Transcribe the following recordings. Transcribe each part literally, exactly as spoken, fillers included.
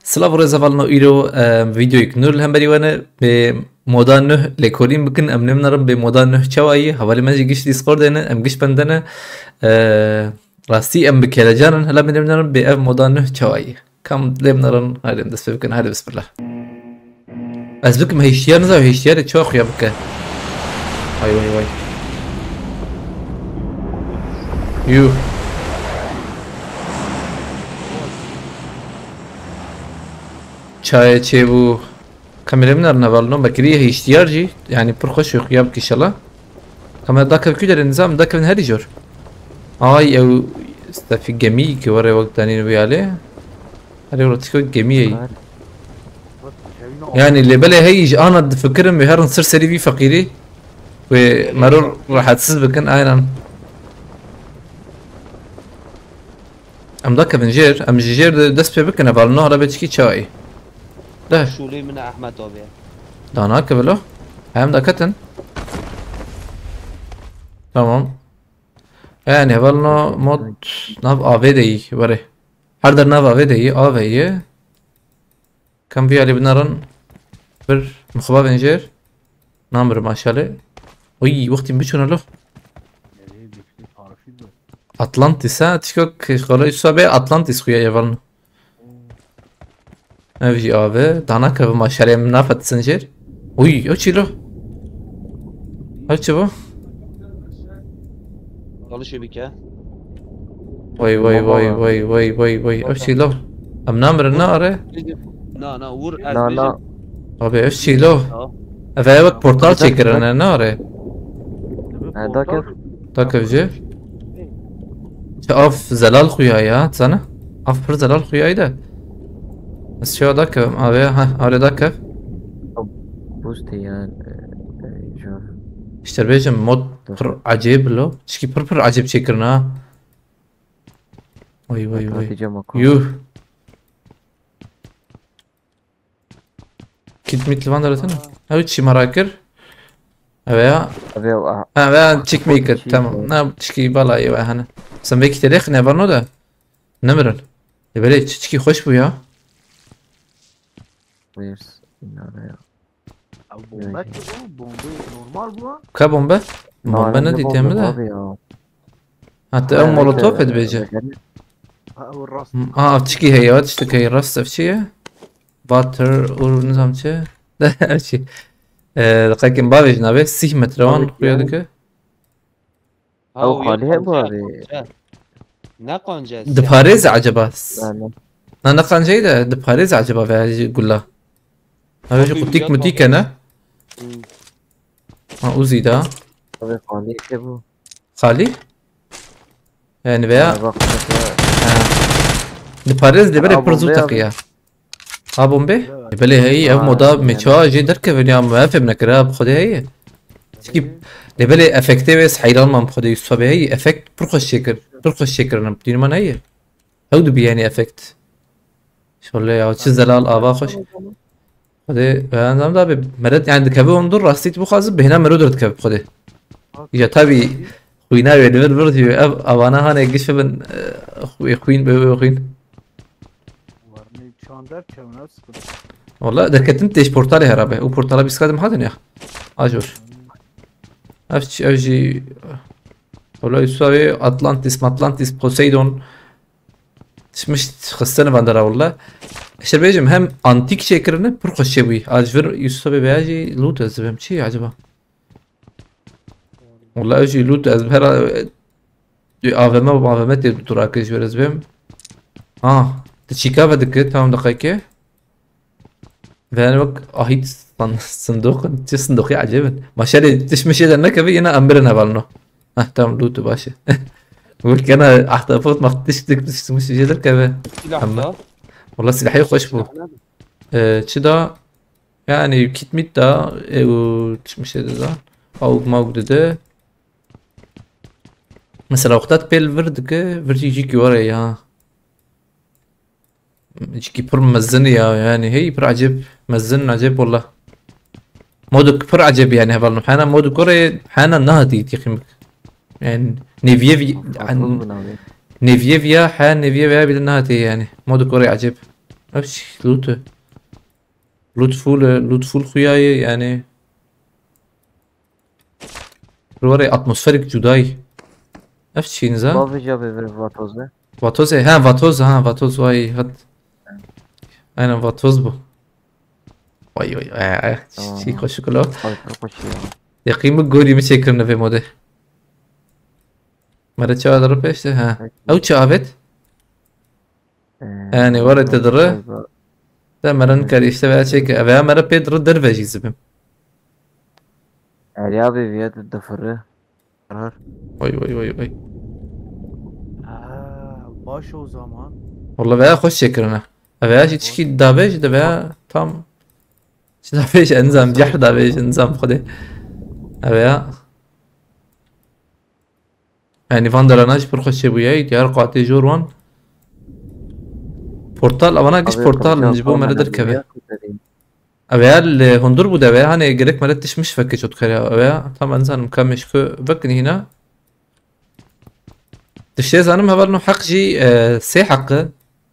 Silav û rêz hevalno, îro, em, vîdeoyek nû li hemberî we ne. Bi moda nuh lêkolîn bikin, em nêmnerin bi moda nuh çawa yî. Hevalê me jî giş Discordê ne, em giş bende ne. E, rastî em bi kelecan in, hela em nêmnerin bi ev moda nuh çawa yî. Kam lêmnerin, haydi em dest pê bikin, haydi bismillah. Ez bikim heyştiyar, nizanim heyştiyarê çawa xuya bike. Vay vay vay. Yuh. Çayê çêbû. Kamerê min arine valno, bekirî heyştiyar jî. Yani pir xweş xuya bike inşallah. Kamera dakev kû derê, nizanim dakevin herî jor. Ay ew stefî gemî ki were wek danîn wî alê. Herî rotik wek gemî yî. Yani lê belê hey ji ana difikirim wê herin ser serî vî feqîrî. Wê mero rahatsiz bikin, aynen. Em dakevin jêr, em ji jêr de dest pê bikin, hevalno hala bê çikî çayî. De. Şûlê min e Ehmed abi. Dana kevilo. Em daketin. Tamam. Yani hevalno mod nav avê de yî, were. Her der nav avê de yî, avê yî. Kam vî alî binarin. Bir mixabin jêr. Namir maşalê. Oy, wextî biçûna lo. Atlantis ha, çikok xala Yusuf be Atlantis xuya yevalno. Ev jî ave, dana keve maşalê em nafet zincir. Uy, o çilo. Ev çi bu? Alışê bike. Vay vay vay vay vay vay vay. Ev çilo. Em namirin ne are? Na na vur ez Na na. Abi ev çilo. Ev aya wek portal çêkirine ne are? Dakev. Dakev jê. Çi av zelal xuya ya, sana? Av pir zelal xuya de. Ez şewa dakev, abi ha, abi dakev. Boost ya, e, e, jo. İşte bêjim mod pir acayip lo. Çiki pir pir acayip çekirine ha. Vay vay vay. Yuh. Kit mit li van deretin. Ew çi merak kir? Ev ya. Ev ya. Ha, ve çik mi kir? Tamam. Na çiki bala ye ve hani. Sen belki telek ne var no da? Ne mirin? E böyle çiçki hoş bu ya. Where's another? Abi bombe ki bu, bombe normal bu ha. Ka bombe? Bombe ne diye mi de? Hatta ev molotof edibêje. Ha, o rast. Ha, ev çikî heye, ev tiştek heye, rast ev çi ye? Water, ur, nizam çi? Ev çi? E, diqekin bavêjin abi, sih metre wan xuya dike. Ew xalî hebû abi. Ne qanc e? Diparêze acaba? Na, ne qanc e de, diparêze acaba veya jî gula? Ev jî qutik mutik e ne? Ha, Uzi da. Abi xalî hebû. Xalî? Yani veya... Ha. Diparêz lê belê pir zû teqiya. Ha bombe? Belê heyî, ev moda me çawa jê derkevin ya, me fêm nekir ha, bi Xwedê heyî. Çikî lê belê efektê wê ez heyran mam bi Xwedê, Yusuf abi heyî, efekt pir xweş çêkir, pir xweş çêkirin, dînî man heyî. Ew dibi yani efekt. Şole ya, çi zelal ava xweş. Xwedê, ben zam da bi meret yani dikeve ondur rastî tu bixwazi bihna mero dur dikeve bi Xwedê. Ya tabi xwîna wê li vir vir diyor, ev avana hane giş bin, e, xwîn be xwîn. Warnê çan derkevin, ev sıkıntı. Wala derketin têj portalê herabe. O portala bîska dim hatin ya. Ajor. Ev çi, ev jî... Wala Yusuf abi Atlantis, Atlantis, Poseidon. Tişmiş xistene van dera wala. Şer bêjim hem antik çêkirine pir xweş çêbûyî. Ajvir Yusuf abi veya jî loot ez dibêm çi acaba? Wala ev jî loot ez her, e, A V M, A V M tê dû rakir ji wer ez bêm. Ha, tu çîka ve dike, tamam deqeke. Ve yani bak, ahit san-, sindoq, çi sindoqî acayip in. Maşallah, tişt mişê de nekeve, yine em birin hevalno. Heh, tamam, loot baş e. Wek yana ahtapot mak tişt dik, tişt mişê de keve. Silah da. Wala silahê xweş bû. Silah ne? E, çi da? Yani kit mit da, e, û çi mişê de da. Aug maug de de. Mesela wexta tu pêl vir dike, vir jî jî were ya. Jî pir mezin ya, yani hey pir acib, mezin acib wala. Moduk pir acib yani hevalno. Hena moduk ore, hena nahati tixim. Yani neviye vi-, Akıl yani buna be. Neviye viya, ha neviye veya bile nahati yani. Moduk ore acib. Ev çi loot e? Loot full e, loot full xuya ye yani. Warê atmosferik cudayî. Ev çi niza? Bavê jî ya bê vir vatoz e. Vatoz e, ha vatoz, ha vatoz vay hat. Aynen vatoz bu. Vay vay vay, vay. Tamam. Çi xweşik lo. Ay, çok hoş ya. Yaqî min gorî min çêkirine vê modê. Mere çawa diri pêşte? Ha. Peki. Ew çi avêt? Ee, Yani, were te diri. Te mere nikar işte veya çêke. Veya mere pê diri derve jî zibim. Erya bê viye de difiri. Karar. Vay vay vay vay. Ha, baş o zaman. Valla veya xweş çêkirine. Veya jî çikî davêj de veya tam. Çi davêj enzam, ceh davêj enzam xwedê. Veya. Yani van derana jî pir xweş çêbûye, diyar qatê jor wan. Portal, avana giş portal in ji bo mere derkeve. Ev ya li hundur bû de ve, hani gerek mere tiş miş veke çot kere. Ev ya tam ez nizanim ka meşku vekin hîna. Tiştê zanim heval no heq jî, e, sê heqi.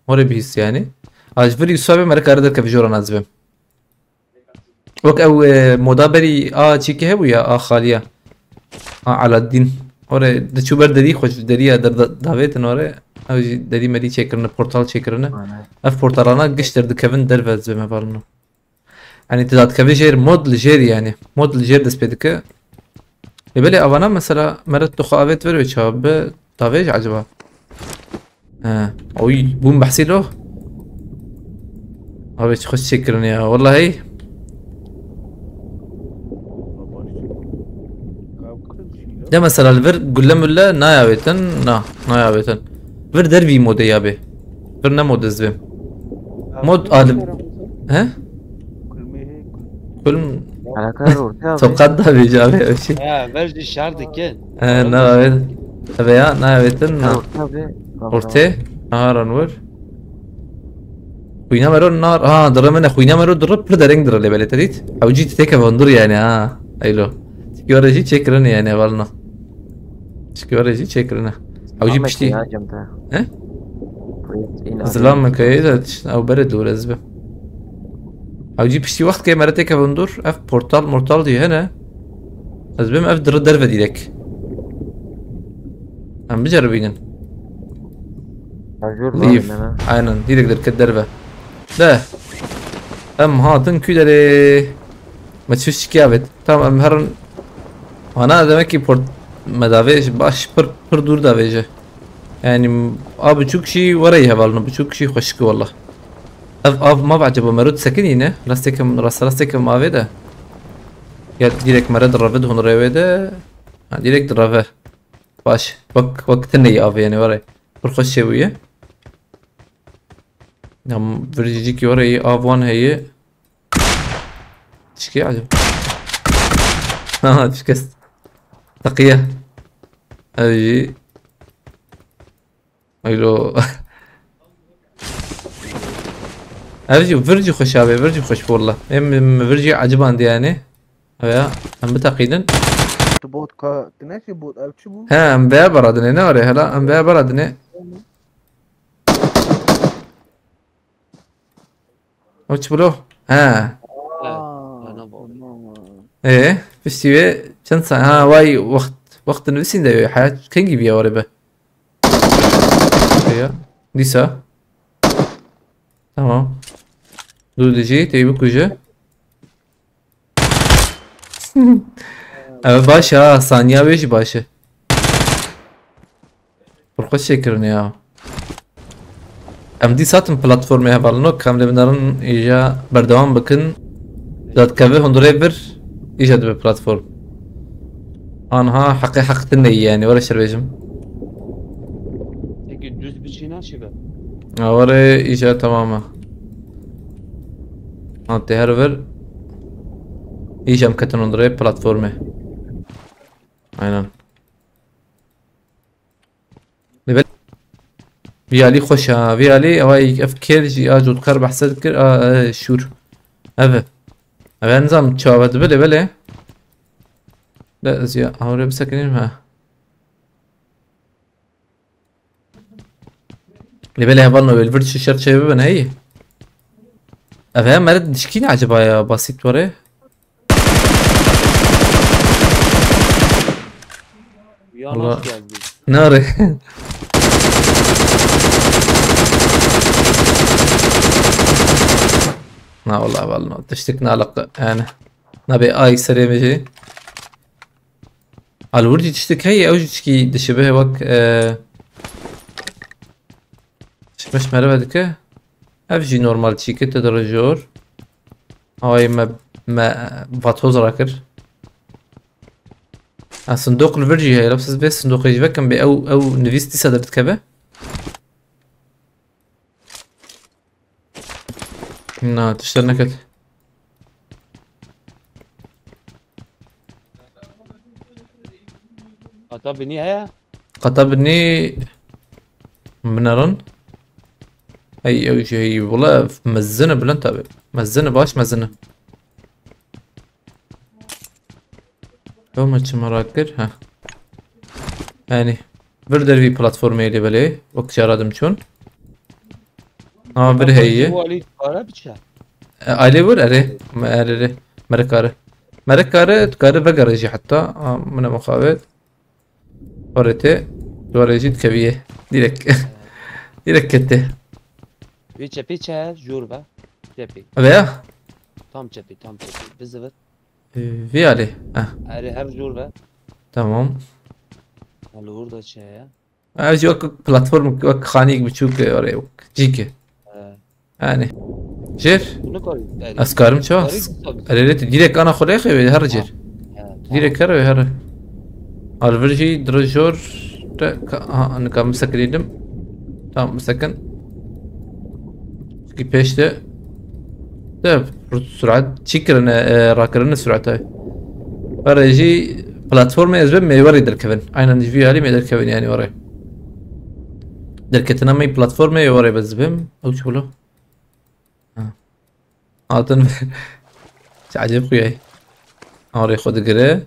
More bihîst yani. A ji vir Yusufê mere kare derkeve jora nazibim. Wek ew, e, moda berî a çîkê hebû ya, a xaliya. A Aladdin. Ore diçû ber derî xwe ji derî ya der da-, davêtin ore. Ew jî derî merî çêkirine, portal çêkirine. Aynen. Ev portalana giş derdikevin derve ez bême balino. Yani tu dadikevî jêr mod li jêr yani. Mod li jêr dest pê dike. Lê belê avana mesela meret tu xwe avêt ver wê çawa bi davêj acaba? He. Oy, bûm behsî lo. Abi çi xweş çêkirin ya, wallahî. De mesela li vir gulle mulle nayavêtin, na, nayavêtin. Vir dervî modê ya bê. Vir ne modê zivêm. Mod alim. He? Kulm. Alaka ortaya abi. Tokat da bir abi, öyle şey. He, ver şar dikin. He, ne abi? Tabii ya, ne yaptın? Orta abi. Orte. Naharan vur. Xwîna mero nar. Ha, diri min e, xwîna mero diri pir dereng diri lê belê te dît. Ew cî têke vondur yani ha. Eylo. Tikiyore jî çêkirin yani valna. Tikiyore jî çêkirin. Ew jî piştî. He? Zilam me kayê de ew bere dûr ez bi. Ew jî piştî wext ke mere têke vondur. Ev portal mortal diye hene. Ez bim ev diri derve direk. Em biceribînin. Leave. Aynen, direkt derket derve. De. Em hatin kü derê. Me çiş çikiya vet. Tamam, em herin. Ana demek ki port me davêj baş pir pir dûr davêje. Yani a biçûk jî were hevalno, biçûk jî xweşik walla. Ev av ma acaba merût sekinî ne? Rastêkim, rast rastêkim avê de. Ya direkt mere direve di hunrê wê de. Ha, direkt direve. Baş. Wek, wek tineyî avê yani were. Pir xweş çêbûye. Ya vir jî cîkî were yî av wan heye. Çikê acaba? Ha, çikest. Teqiye. Ev jî. Eylo. Ev jî vir jî xweş abi, vir jî xweş walla. Em, em vir jî acibandi yani. Ev ya, em biteqînin. Tu bot ka, tu ne şey bot, ev çi bu? He, em veya bara dinê, ne are hela, em veya bara dinê. O çi bilo? He. Aa, tamam abi. E, piştî wê çend sa-, ha, vay, wext, wext nivîsîn de wê, heyat kengî biya were be. Ya, dîsa. Tamam. Dû dijî, tey bikuje. Ev baş e ha, saniya wê jî baş e. Pir xweş çêkirine ya. Em dîsa tim platformê hevalino, em dê binerin îja berdewam bikin. Dadkeve hundurê bir, îja dibe platform. Anha heqê heq tune ye yani, were şer bêjim. Peki düz biçî naşibe? Ha, were îja tamam e. Ha, tê her vir. Îja em ketin hundirê platformê. Aynen. Lê belê. Vî alî xweş e. Vî alî, ew ay ev kêr jî a cotkar behse dikir, a, e, şûr. Ev e. Ev e nizam çawa dibe lê belê. De ez ya hawre bisekinîm ha. Lê belê hevalno wê li vir çi şer çê bibin heyî. Ev heye meret dişkîne acaba ya, basit were? Ya Allah. Nasıl geldi? Nare. Na, vallahi, vallahi. Tiştik nalak yani. Nabe ay serê me jî. Al wir jî tiştik heye, ew jî tişkî dişibe wek, e, şimiş merve dike. Ev jî normal çîke te direjor. Ay me, me vatoz rakir. Ha, sindoq li vir jî heye. Laf siz vê sindoqê jî vekin bê ew, ew nivîs dîsa derdikeve. Na, tişt derneket. Qata binî heye? Qata binî binerin. Hey, ew jî hey, wala mezin e, bilind tabi. Mezin e, baş mezin e. Ew me çima rakir? Heh. Yani, vir dervî platformê lê belê, wek cara dim çûn. Ha, vir heye. Bu alî para biçe. E, alê vir, erê. Me, erê, erê. Mere kare. Mere kare, tu kare vegere jî heta. Ha, mine muxabet. Orete. Dore jî dikeviye. Direkt. Direkt kete. Wê çepê çe, jor ve. Çepê. Veya? Tam çepê, tam çepê. Bizivit. Vî alê. Ah. Erê her jor ve. Tamam. Li wir de çi heye? Ev jî wek platform, wek xanîk biçûk e, orê wek cîk e. He. Yani. Jêr. Bunu kar-, yani, Ez karim çawa? Karî tabii. Erê, erê, tu direkt ana xwe lê xewê, her jêr. Ha, tamam. Direkt her, her. Al vir jî direjor te ka-, ha, nika min sekinînim. Tamam, min sekin. Ki pêş de. De, surat çi kirine, e, rakirine surata. Were jî platformê ez bim, me were derkevin. Aynen jî vî alî me derkevin yani were. Derketina me platformê were bez bim. Ew çi bûlo? Ha. Hatin. Çi acayip xuyay. Arê xwe digire.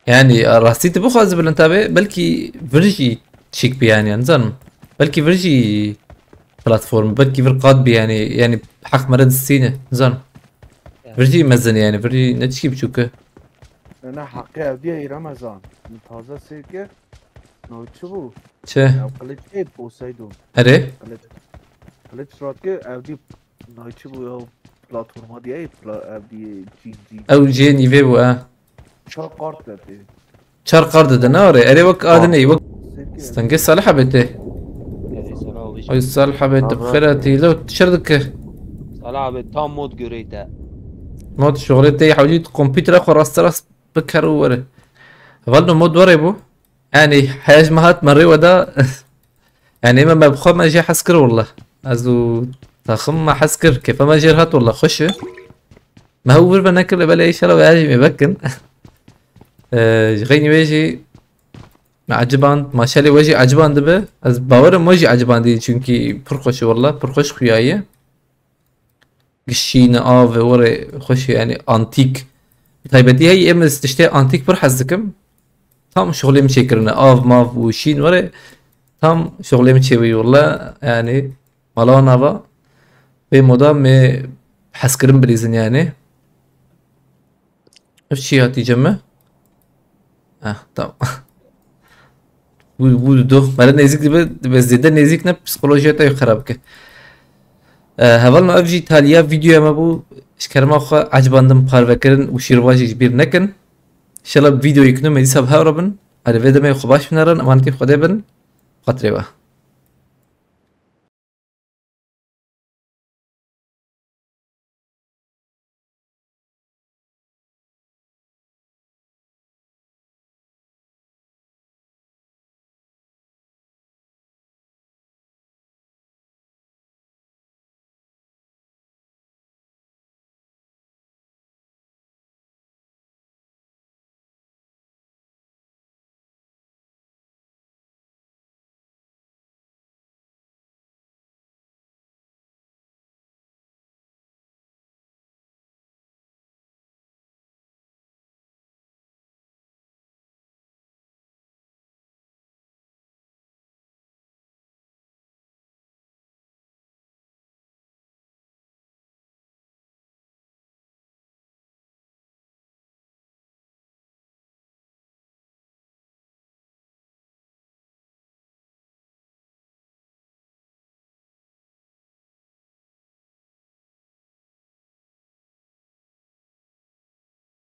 Yani, rastî tu bixwazi bilind tabi, belkî vir jî çîk bi yani, nizanim. Belkî vir jî platform, belkî vir qat bi yani, yani heq mere distîne, nizanim. Ya. Vir jî mezin yani, vir jî ne çîkî biçûk e. Ne, ne, heqê ev diye Ramazan. Min taze sêr kir. No çi bû? Çi? Ya, qiliç ê Poseidon. Erê? Qiliç. Qiliç rat kir, ev diye No çi bû ya platforma diye, pla-, ev diye cîn cîn. Ew jê nîvê bû, ha. Çar kart derdê. Çar kart dide, ne are? Erê wek adinê, wek Sêkê. Stengê Salih abi tê. Erê, sana o iş. Ay Salih abi tê, Tamam. Bixêr hatî. Lo, tu çer dike? Salih abi tam mod göre te. Mod şoxlê te, hewlî kompîtera xwe raste rast bikar û were. Heval no mod were bû. Yani, hej me hat me rê weda. Yani, me, me bi xwe me jê hez kir, wallah. Ez û taxim me hez kir. Kêfa me jê re hat, wallah. Xweş e. Me hew vir ve nekir, lê belê înşallah we jî me vekin. Ee, ji xeynî wê jî me eciband, maşallah we jî eciband dibe. Ez bawerim we jî ecibandî, çünkü pir xweş e, wallah. Pir xweş xuyaye. Gişîne, av, were xweş e, yani antîk. Taybetî hey, em ez tiştê antîk pir hez dikim. Tam şixulê min çêkirine. Av, mav û şîn were. Tam şixulê min çêbûyî, wallah, yani mala wan ava. Vê moda me hezkirin bilîzin yani. Ev çi hatî cem me? Ah, tamam. Bu, bu do. Mele nêzik dibe, dibe zêde nêzik ne psikolojiya te xerab ke. Eh, hevalno ev jî taliya videoya me bû. Ji kerema xwe ecbandim parvekirin û şîrva jî ji bîr nekin. Înşallah videoyê ku me dîsa bi hev re bin. Erê vê demê xwe baş binerin, emanetî Xwedê bin. Xatirê we.